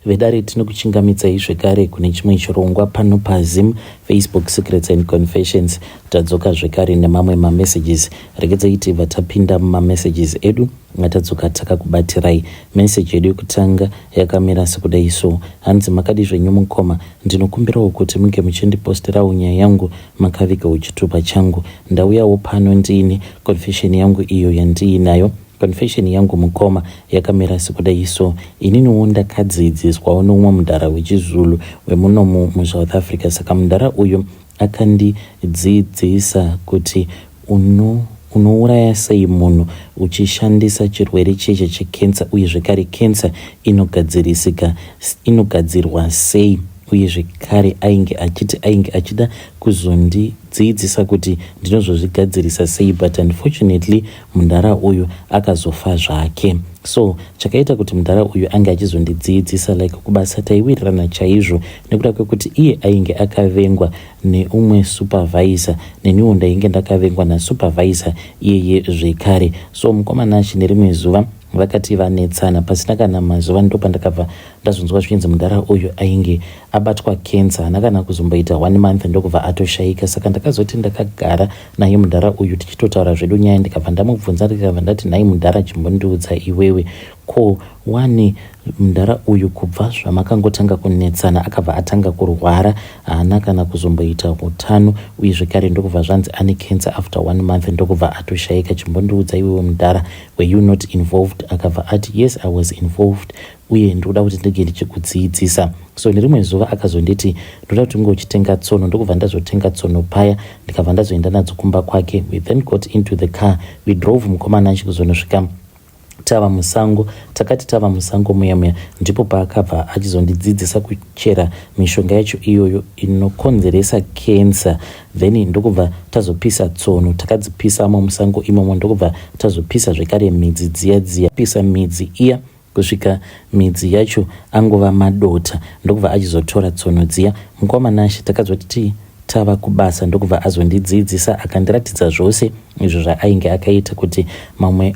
Vedare tinokuchingamidzai zvekare kune chimwe chirongwa pano paZim Facebook Secrets and Confessions. Tadzoka zvekare nemamwe mamessages. Regedzai tibva tapinda mumamessages edu atadzoka takakubatirai. Message yedu yekutanga yakamira sekudai so. Hanzi makadi zvenyu mukoma, ndinokumbirawo kuti munge muchindiposterawo nyaya yangu makavigawo chitupa changu. Ndauyawo pano ndiine confession yangu iyo yandiinayo. Confession yangu mukoma yakamira sekudai so ininiwo ndakadzidziswawo neumwe mudhara wechiZulu wemunomu muSouth Africa saka mudhara uyu akandidzidzisa kuti uno unouraya sei munhu uchishandisa chirwere cheche chekensa uye zvekare kensa inogadzirisika inogadzirwa sei uye zvekare ainge achiti ainge achida kuzondidzidzisa kuti ndinozozvigadzirisa sei but unfortunately Mudhara uyu akazofa zvake. So chakaita kuti mudhara uyu ange achizondidziidzisa like kubasa taiwirirana chaizvo nekuda kwekuti iye ainge akavengwa neumwe supervisor neniwo ndainge ndakavengwa nasupervisor iyeye zvekare. So mukoma Nashy nerimwe zuva vakati vanetsana pasina kana mazuva ndopandakabva ndazonzwa zvichinzi mudhara uyu ainge abatwa cancer haana kana kuzomboita one month ndokubva atoshaika saka ndakazoti ndakagara naye mudhara uyu tichitotaura zvedu nyaya ndikabva ndamubvunza ndikabva ndati nhai mudhara chimbondiudza iwewe ko wani mudhara uyu kubva zvamakangotanga kunetsana akabva atanga kurwara haana kana kuzomboita utano uye zvekare ndokubva zvanzi ane cancer after one month ndokubva atoshaika chimbondiudza iwewe mudhara were you not involved akabva ati yes I was involved uye ndikuda kuti ndinge ndichikudziidzisa so nerimwe zuva akazonditi ndoda kuti unge uchitenga tsono ndokubva ndazotenga tsono paya ndikabva ndazoenda nadzo kumba kwake we then got into the car we drove mukomana achikuzonosvika tava musango takati tava musango muya muya ndipo paakabva achizondidzidzisa kuchera mishonga yacho iyoyo inokonzeresa cancer then ndokubva tazopisa tsono takadzipisamo musango imomo ndokubva tazopisa zvekare midzi dziya dziya pisa midzi iya kusvika midzi yacho angova madota ndokubva achizotora tsono dziya mukoma Nashe takazoti tava kubasa ndokubva azondidzidzisa akandiratidza zvose izvo zvaainge akaita kuti mamwe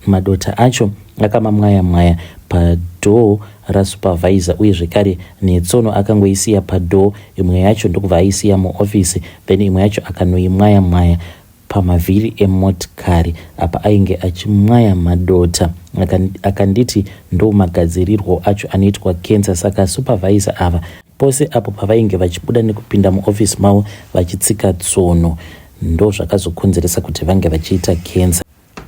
madota acho akamamwaya mwaya padoor rasupervisor uye zvekare netsono akangoisiya padoor imwe yacho ndokubva aisiya muoffice then imwe yacho akanoimwaya mwaya pamavhiri emotikari apa ainge achimwaya madota akanditi ndomagadzirirwo acho anoitwa cancer saka supervisor ava pose apo pavainge vachibuda nekupinda muofisi mavo vachitsika tsono ndozvakazokonzeresa kuti vange vachiita cancer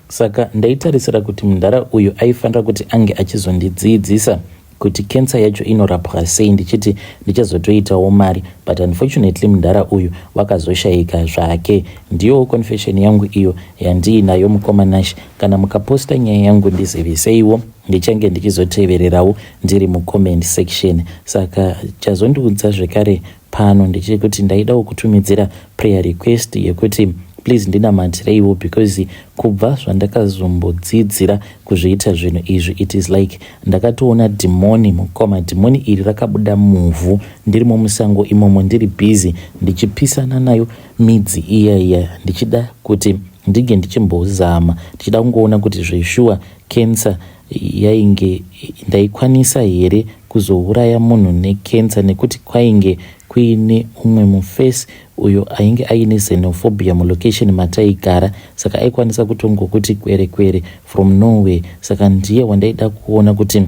Saka ndaitarisira kuti mudhara uyu aifanira kuti ange achizondidziidzisa kuti cancer yacho inorapwa sei ndichiti ndichazotoitawo mari but unfortunately mudhara uyu wakazoshaika zvake. Ndiyowo confession yangu iyo yandiinayo mukoma Nash. Kana mukaposta nyaya yangu ndiziviseiwo ndichange ndichizotevererawo ndiri mucomment section. Saka chazondiudza zvekare pano ndechekuti ndaidawo kutumidzira prayer request yekuti please ndinamatireiwo because kubva zvandakazombodzidzira kuzviita zvinhu izvi it is like ndakatoona dhimoni mukoma dhimoni iri rakabuda muvhu ndirimo musango imomo ndiri busy ndichipisana nayo midzi iya iya ndichida kuti ndinge ndichimbozama ndichida kungoona kuti zveshuwa cancer yainge ndaikwanisa here kuzouraya munhu necancer nekuti kwainge kuine umwe mufesi uyo ainge aine xenophobia mulocation mataigara saka aikwanisa kutongokuti kwere kwere from nowhere saka ndiye wandaida kuona kuti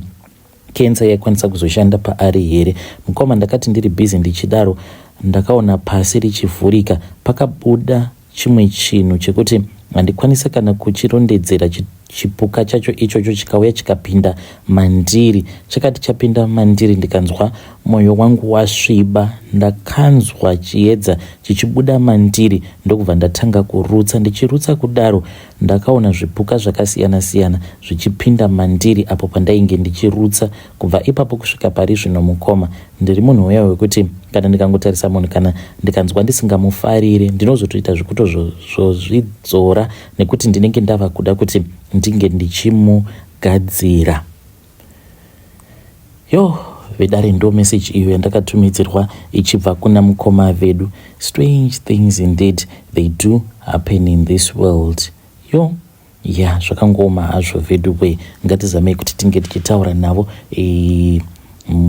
cancer yaikwanisa kuzoshanda paari here mukoma ndakati ndiri busy ndichidaro ndakaona pasi richivhurika pakabuda chimwe chinhu chekuti handikwanise kana kuchirondedzera chipuka chacho ichocho chikauya chikapinda mandiri chakati chapinda mandiri ndikanzwa mwoyo wangu wasviba ndakanzwa chiedza chichibuda mandiri ndokubva ndatanga kurutsa ndichirutsa kudaro ndakaona zvipuka zvakasiyana siyana zvichipinda mandiri apo pandainge ndichirutsa kubva ipapo kusvika pari zvino mukoma Ndiri munhu uya wekuti kana ndikangotarisa munhu kana ndikanzwa ndisingamufarire ndinozotoita zvekutozozvidzora nekuti ndinenge ndava kuda kuti ndinge ndichimugadzira. Yo vedare ndo message iyo yandakatumidzirwa ichibva kuna mukoma vedu. Strange things indeed they do happen in this world. Yo Ya zvakangooma hazvo veduwee ngatizamei kuti tinge tichitaura navo e,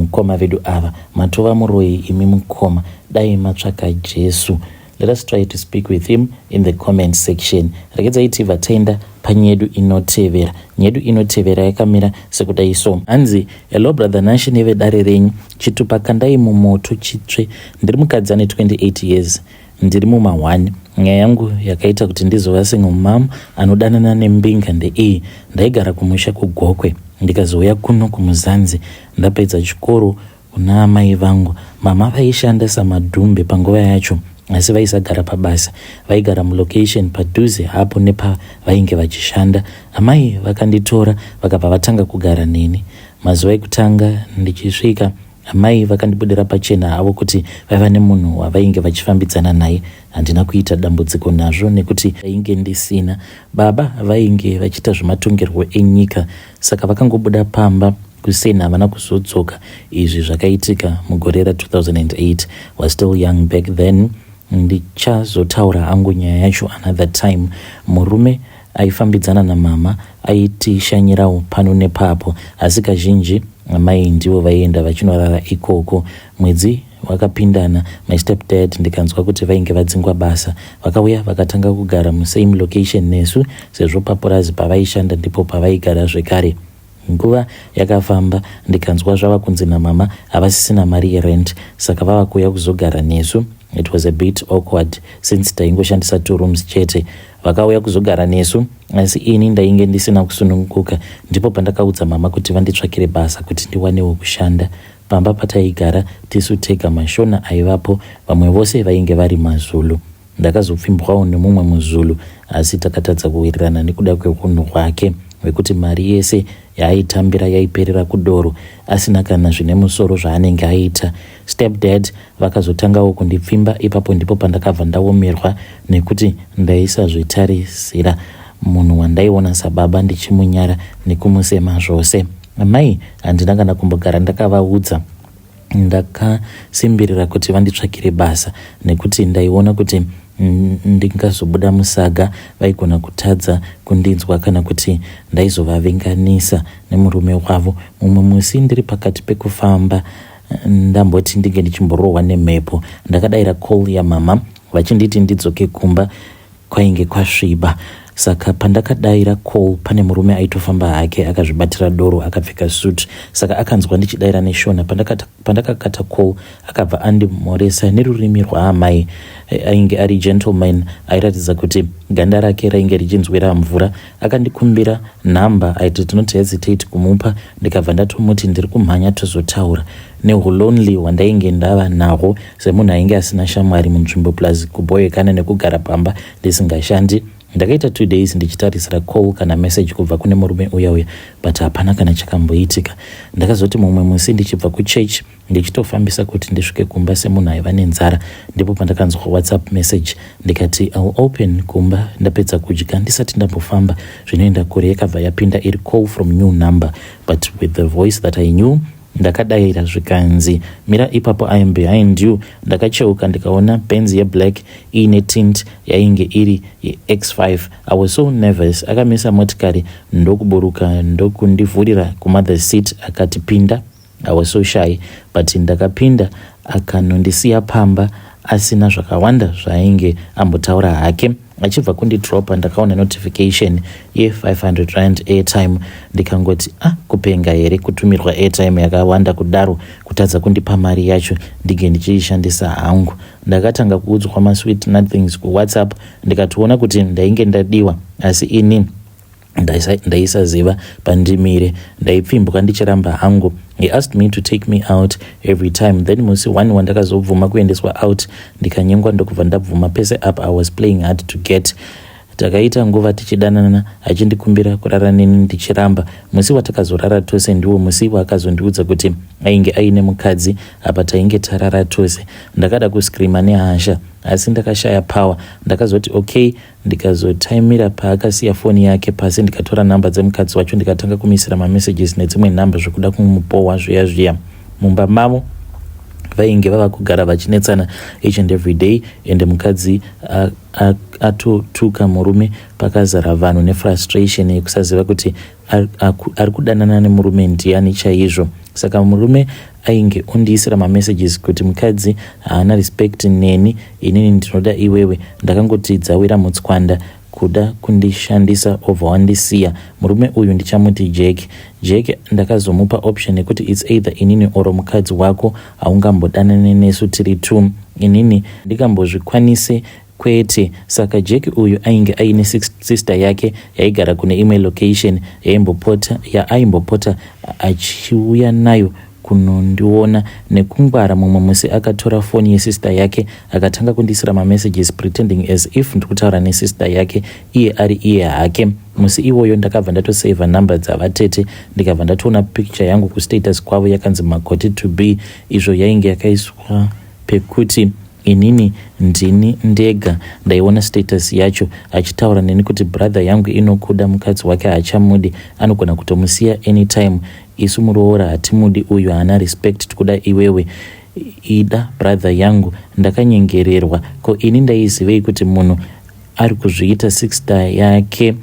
Mukoma vedu ava matova muroyi imi mukoma dai matsvaka Jesu. Let us try to speak with him in the comment section. Regedzai tibva taenda panyedu inotevera. Nyedu inotevera yakamira sekudai so. Hanzi, hello brother Nashe nevedare renyu. Chitupa kandai mumoto chitsve. Ndiri mukadzi ane 28 years. Ndiri muma 1. Nyaya yangu yakaita kuti ndizova single mom anodanana nembinga ndeiyi. Ndaigara kumusha kuGokwe ndikazouya kuno kuMuzanzi ndapedza chikoro kuna amai vangu. Mama vaishanda samadhumbe panguva yacho asi vaisagara pabasa. Vaigara mulocation padhuze hapo nepavainge vachishanda. Amai vakanditora vakabva vatanga kugara neni. Mazuva ekutanga ndichisvika amai vakandibudira pachena havo kuti vaiva nemunhu wavainge vachifambidzana naye. Handina kuita dambudziko nazvo nekuti ndainge ndisina. Baba vainge vachiita zvematongerwo enyika saka vakangobuda pamba kuseni havana kuzodzoka. Izvi zvakaitika mugore ra 2008. Was still young back then. Ndichazotaura hangu nyaya yacho another time. Murume aifambidzana namama aitishanyirawo pano nepapo asi kazhinji amai ndivo vaienda vachinorara ikoko. Mwedzi wakapindana my step dad ndikanzwa kuti vainge vadzingwa basa. Vakauya vakatanga kugara musame location nesu sezvo papurazi pavaishanda ndipo pavaigara zvekare. Nguva yakafamba ndikanzwa zvava kunzi namama havasisina mari yerent saka vava kuuya kuzogara nesu. It was a bit awkward since taingoshandisa two rooms chete. Vakauya kuzogara nesu asi ini ndainge ndisina kusununguka. Ndipo pandakaudza mama kuti vanditsvakire basa kuti ndiwanewo kushanda. Pamba pataigara tisu tega maShona aivapo vamwe vose vainge vari maZulu. Ndakazopfimbwawo nemumwe muZulu asi takatadza kuwirirana nekuda kwehunhu hwake hwekuti mari yese yaaitambira yaiperera kudoro asina kana zvine musoro zvaanenge aita. Step dad vakazotangawo kundipfimba ipapo ndipo pandakabva ndaomerwa nekuti ndaisazvitarisira munhu wandaiona sababa ndichimunyara nekumusema zvose. Amai handina kana kumbogara ndakavaudza. Ndakasimbirira kuti vanditsvakire basa nekuti ndaiona kuti ndingazobuda musaga vaigona kutadza kundinzwa kana kuti ndaizovavenganisa nemurume wavo. Mumwe musi ndiri pakati pekufamba ndamboti ndinge ndichimborohwa nemhepo ndakadaira call yamama vachinditi ndidzoke kumba kwainge kwasviba saka pandakadaira call pane murume aitofamba hake akazvibatira doro akapfeka suit saka akanzwa ndichidaira neshona pandakakata call akabva andimhoresa nerurimi rwaamai. Ainge ari gentleman airatidza kuti ganda rake rainge richinzwira mvura. Akandikumbira nhamba I did not hesitate kumupa ndikabva ndatomuti ndiri kumhanya tozotaura. Nehulonely hwandainge ndava nahwo semunhu ainge asina shamwari munzvimbo plus kubhoyekana nekugara pamba ndisingashandi. Ndakaita 2 days ndichitarisira call kana message kubva kune murume uya uya but hapana kana chakamboitika. Ndakazoti mumwe musi ndichibva kuchurch ndichitofambisa kuti ndisvike kumba semunhu aiva nenzara ndipo pandakanzwa WhatsApp message ndikati I'll open kumba ndapedza kudya ndisati ndambofamba zvinoenda kure yakabva yapinda iri call from new number but with the voice that I knew. Ndakadaira zvikanzi mira ipapo I am behind you. Ndakacheuka ndikaona Benz yeblack iine tint yainge iri yeX5. I was so nervous. Akamisa motikari ndokuburuka ndokundivhurira kumother's seat akati pinda. I was so shy but ndakapinda akanondisiya pamba asina zvakawanda zvaainge ambotaura hake. Achibva kundidropa ndakaona notification ye500 rand airtime ndikangoti ah kupenga here kutumirwa airtime yakawanda kudaro kutadza kundipa mari yacho ndinge ndichiishandisa hangu. Ndakatanga kuudzwa masweet nothings kuWhatsApp ndikatoona kuti ndainge ndadiwa asi ini ndaisaziva pandimire. Ndaipfimbwa ndichiramba hangu. He asked me to take me out every time then musi one wandakazobvuma kuendeswa out ndikanyengwa ndokubva ndabvuma pese apa I was playing hard to get. Takaita nguva tichidanana achindikumbira kurara neni ndichiramba. Musi watakazorara tose ndiwo musi waakazondiudza kuti ainge aine mukadzi apa tainge tarara tose. Ndakada kuscreama nehasha asi ndakashaya power. Ndakazoti okay ndikazotaimira paakasiya foni yake pasi ndikatora nhamba dzemukadzi wacho ndikatanga kumuisira mamessages nedzimwe nhamba zvekuda kumubohwa zviya zviya. Mumba mavo Vainge vava kugara vachinetsana each and every day and mukadzi atotuka murume pakazara vanhu nefrustration yekusaziva kuti ari kudanana nemurume ndiani chaizvo. Saka murume ainge ondiisira mamessages kuti mukadzi haana respect neni, inini ndinoda iwewe. Ndakangoti dzawira mutswanda, kuda kundishandisa obva wandisiya. Murume uyu ndichamuti Jack. Jack ndakazomupa option yekuti it's either inini or mukadzi wako, haungambodanane nesu tiri two, inini ndikambozvikwanise kwete. Saka Jack uyu ainge aine sister yake yaigara kune imwe location yaaimbopota achiuya nayo kunondiona. Nekungwara, mumwe musi akatora foni yesister yake akatanga kundisira mamessages, pretending as if ndikutaura nesister yake, iye ari iye hake. Musi iwoyo ndakabva ndatosavha nhamba dzavatete, ndikabva ndatoona picture yangu kustatus kwavo yakanzi "Makoti to be", izvo yainge yakaiswa pekuti inini ndini ndega ndaiona status yacho, achitaura neni kuti brother yangu inokuda, mukadzi wake haachamudi, anogona kutomusiya anytime, isu muroora hatimudi uyu, haana respect, tikuda iwewe, ida brother yangu. Ndakanyengererwa. Ko ini ndaizivei kuti munhu ari kuzviita sister yake,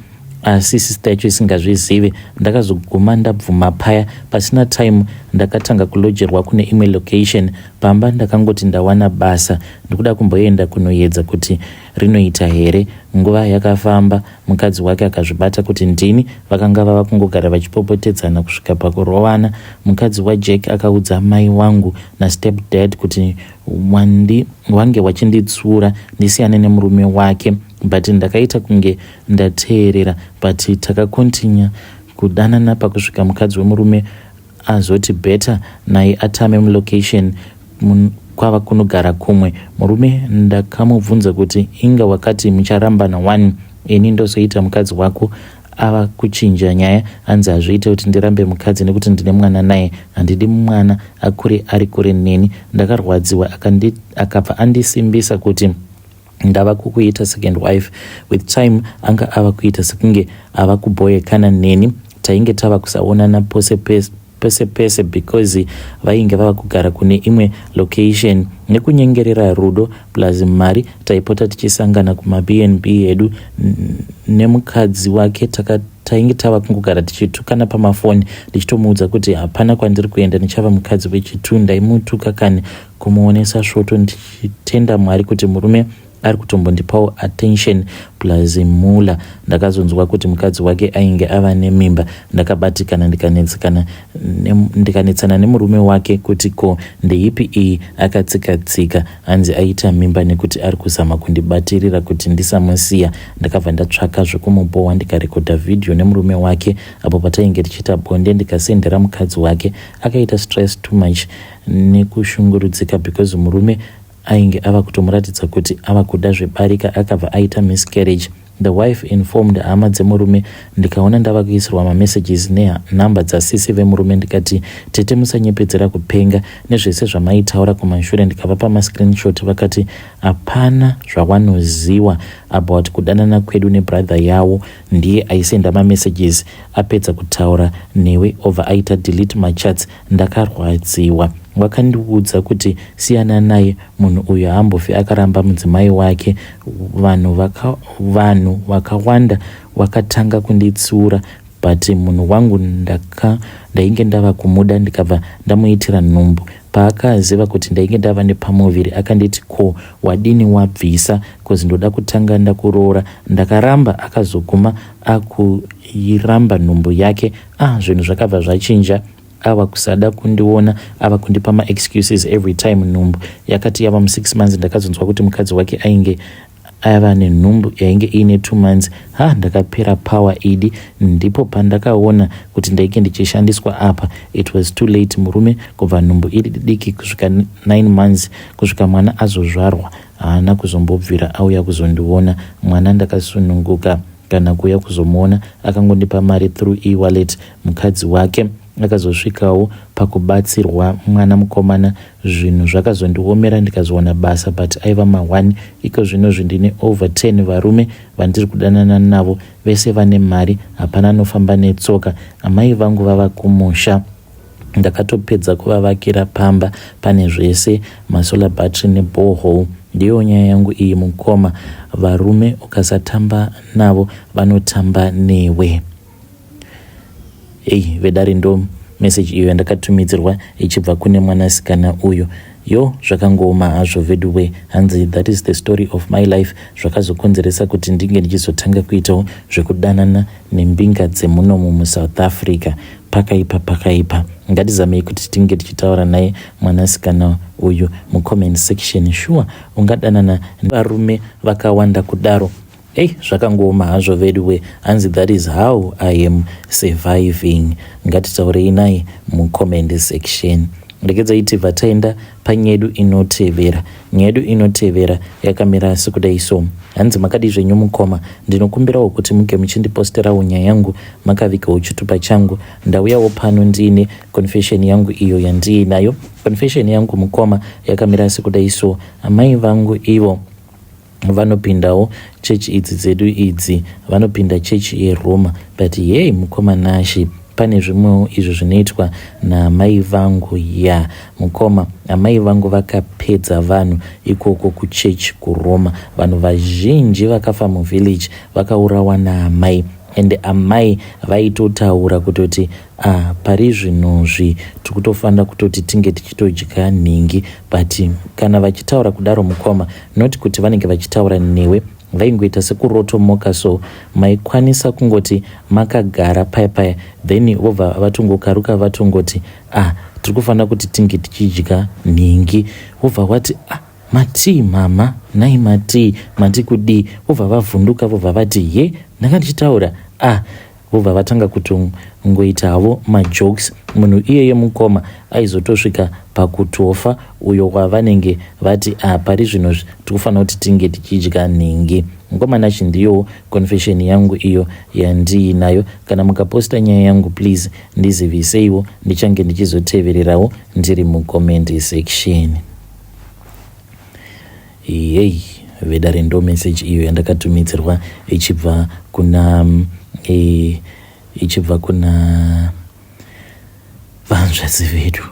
asi sister yacho isingazvizive? Ndakazoguma ndabvuma paya. Pasina time ndakatanga kulojerwa kune imwe location. Pamba ndakangoti ndawana basa, ndikuda kumboenda kunoedza kuti rinoita here. Nguva yakafamba, mukadzi wake akazvibata kuti ndini. Vakanga vava kungogara vachipopotedzana kusvika pakurovana. Mukadzi waJack akaudza mai wangu nastep dad kuti wange wachinditsura ndisiyane nemurume wake, but ndakaita kunge ndateerera, but takakontinya kudanana pakusvika mukadzi wemurume azoti better naye atame mulocation kwava kunogara kumwe. Murume ndakamubvunza kuti inga wakati mucharambana one, ini ndozoita mukadzi wako? Ava kuchinja nyaya, anzi hazviite kuti ndirambe mukadzi nekuti ndine mwana naye, handidi mwana akure ari kure neni. Ndakarwadziwa. Akabva andisimbisa kuti ndava kukuita second wife. With time anga ava kuita sekunge ava kubhoyekana neni. Tainge tava kusaonana pose pese pese because vainge vava kugara kune imwe location. Nekunyengerera rudo plus mari, taipota tichisangana kumaBnB edu nemukadzi wake. Tainge tava kungogara tichitukana pamafoni, ndichitomuudza kuti hapana kwandiri kuenda, ndichava mukadzi wechitu. Ndaimutuka kani, kumuonesa svoto, ndichitenda Mwari kuti murume ari kutombondipawo attention plus mula. Ndakazonzwa kuti mukadzi wake ainge ava nemimba. Ndakabatikana, ndikanetsana nemurume wake kuti ko ndeipi iyi akatsika-tsika. Hanzi aita mimba nekuti ari kuzama kundibatirira kuti ndisamusiya. Ndakabva ndatsvaka zvekumubohwa, ndikarekodha vhidhiyo nemurume wake apo patainge tichiita bonde, ndikasendera mukadzi wake. Akaita stress too much nekushungurudzika because murume ainge ava kutomuratidza kuti ava kuda zvebarika. Akabva aita miscarriage. The wife informed hama dzemurume, ndikaona ndava kuisirwa mamessages nenhamba dzasisi vemurume. Ndikati, "Tete, musanyepedzera kupenga nezvese zvamaitaura kumashure." Ndikavapa mascreenshot. Vakati hapana zvawanoziwa about kudanana kwedu nebrother yavo, ndiye aisenda mamessages, apedza kutaura newe obva aita delete machats. Ndakarwadziwa. Wakandiudza kuti siyana naye, munhu uyu haambofi akaramba mudzimai wake. Vanhu vakawanda vakatanga kunditsiura, but munhu wangu ndainge ndava kumuda. Ndikabva ndamuitira nhumbu. Paakaziva kuti ndainge ndava nepamuviri, akanditi, "Ko wadini wabvisa, cause ndoda kutanga ndakuroora?" Ndakaramba. Akazoguma akuiramba nhumbu yake. Ah, zvinhu zvakabva zvachinja, ava kusada kundiona, ava kundipa maexcuses every time. Nhumbu yakati yava mu6 months, ndakazonzwa kuti mukadzi wake ainge ava nenhumbu yainge iine 2 months. Ha, ndakapera power idi. Ndipo pandakaona kuti ndainge ndichishandiswa apa. It was too late. Murume kubva nhumbu iri diki kusvika 9 months, kusvika mwana azozvarwa, haana kuzombobvira auya kuzondiona mwana. Ndakasununguka kana kuuya kuzomuona, akangondipa mari through e-wallet. Mukadzi wake akazosvikawo pakubatsirwa mwana mukomana. Zvinhu zvakazondiomera, ndikazowana basa, but aiva ma1. Iko zvinozvi ndine over 10 varume vandiri kudanana navo, vese vane mari, hapana anofamba netsoka. Amai vangu vava kumusha. Ndakatopedza kuvavakira pamba pane zvese masolar battery neborehole. Ndiyo nyaya yangu iyi mukoma. Varume ukasatamba navo vanotamba newe. Hey, vedare ndo message iyo yandakatumidzirwa ichibva kune mwanasikana uyu. Yo, zvakangooma hazvo veduwe. Hanzi that is the story of my life. Zvakazokonzeresa kuti ndinge ndichizotanga kuitawo zvekudanana nembinga dzemunomu muSouth Africa. Pakaipa pakaipa. Ngatizamei kuti tinge tichitaura naye mwanasikana uyu mucomment section. Shuwa ungadanana nevarume vakawanda kudaro? Hey, zvakangooma hazvo veduwe. Hanzi that is how I am surviving. Ngatitaurei naye mucomment section. Regedzai tibva taenda panyaya yedu inotevera. Nyaya yedu inotevera yakamira sekudai so. Hanzi makadii zvenyu mukoma, ndinokumbirawo kuti muge muchindiposterawo nyaya yangu makavigawo chitupa changu. Ndauyawo pano ndiine confession yangu iyo yandiinayo. Confession yangu mukoma yakamira sekudai so. Amai vangu ivo vanopindawo chechi idzi dzedu idzi, vanopinda chechi yeRoma, but hey mukoma Nashe, pane zvimwewo izvo zvinoitwa naamai vangu. Ya mukoma, amai vangu vakapedza vanhu ikoko kuchechi kuRoma. Vanhu vazhinji vakafa muvillage vakaurawa naamai, ende amai vaitotaura kutoti ah, pari zvinozvi tiri kutofanira kutoti tinge tichitodya nhingi. But kana vachitaura kudaro mukoma, not kuti vanenge vachitaura newe, vaingoita sekurotomoka. So maikwanisa kungoti makagara paya paya, then vobva vatongokaruka vatongoti, ah, tiri kufanira kuti tinge tichidya nhingi. Wobva wati, ah, matii mama? Nai matii? Mati kudii? Vobva vavhunduka, vobva vati, ye, ndanga ndichitaura. Ah, vobva vatanga kutongoita havo majokes. Munhu iyeye mukoma aizotosvika pakutofa uyo wavanenge vati, ah, pari zvino tikufanira kuti tinge tichidya nhingi. Mukoma Nashi, ndiyowo confession yangu iyo yandiinayo. Kana mukaposta nyaya yangu, please ndiziviseiwo, ndichange ndichizotevererawo ndiri mucomment section. Yei vedare, ndo message iyo yandakatumidzirwa ichibva kuna vanzvadzi vedu.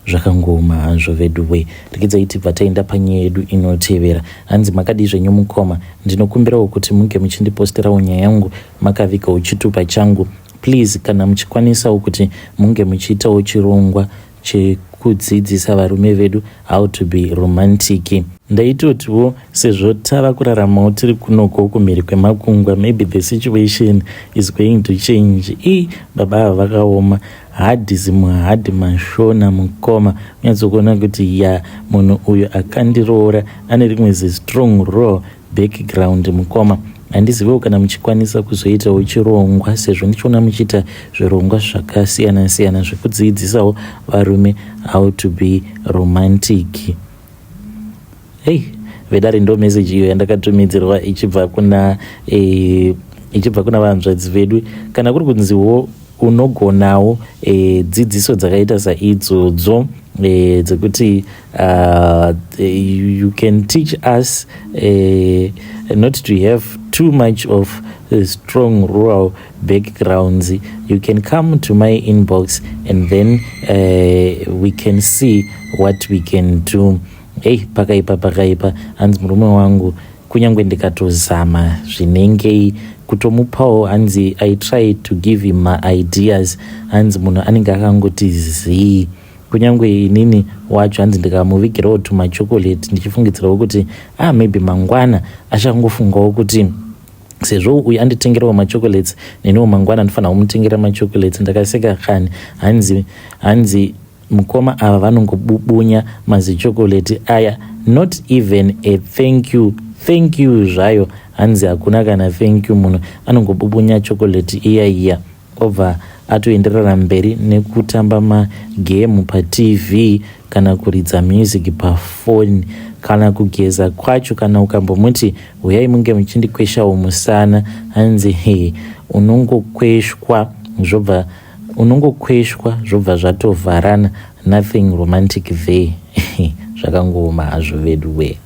Zvakangooma hazvo vedu we. Rekedza tibva taenda panyaya yedu inotevera. Hanzi makadii zvenyu mukoma, ndinokumbirawo kuti munge muchindiposterawo nyaya yangu makavigawo chitupa changu. Please, kana muchikwanisawo kuti munge muchiitawo chirongwa chekudzidzisa varume vedu how to be romantic. Ndaitotiwo sezvo tava kuraramawo tiri kunoko kumhiri kwemakungwa, maybe the situation is going to change. I baba ava vakaoma hadhi, zimuhadhi mashona mukoma. Unyatsokuona kuti ya, munhu uyu akandiroora ane rimwe zistrong raw background mukoma. Handizivewo kana muchikwanisa kuzoitawo chirongwa, sezvo ndichiona muchiita zvirongwa zvakasiyana siyana zvekudzidzisawo varume how to be romantic. Hei vedare, ndo message iyo yandakatumidzirwa ichibva kuna vanzvadzi vedu. Kana kuri kunziwo unogonawo dzidziso dzakaita saidzodzo dzekuti you can teach us not to have too much of strong rural backgrounds, you can come to my inbox and then we can see what we can do. Hei, pakaipa pakaipa. Hanzi murume wangu kunyange ndikatozama zvinengei kutomupawo, hanzi I try to give him my ideas, hanzi munhu anenge akangoti zii. Kunyange inini wacho, hanzi ndikamuvigirawo tumachocolate ndichifungidzirawo kuti, ah, maybe mangwana achangofungawo kuti sezvo uyu anditengerawo machocolates, neniwo mangwana ndifanira kumutengera machocolates. Ndakaseka kani. Hanzi mukoma ava vanongobubunya mazichocolate aya, not even a thank you, thank you zvayo. Hanzi hakuna kana thank you. Munhu anongobubunya chocolate iya iya, obva atoenderera mberi nekutamba magemu paTV kana kuridza music pafoni. Kana kugeza kwacho, kana ukambomuti uyai munge muchindikweshawo musana, hanzi he, unongokweshwa zvobva zvatovharana. Nothing romantic there. Zvakangooma hazvo vedu we.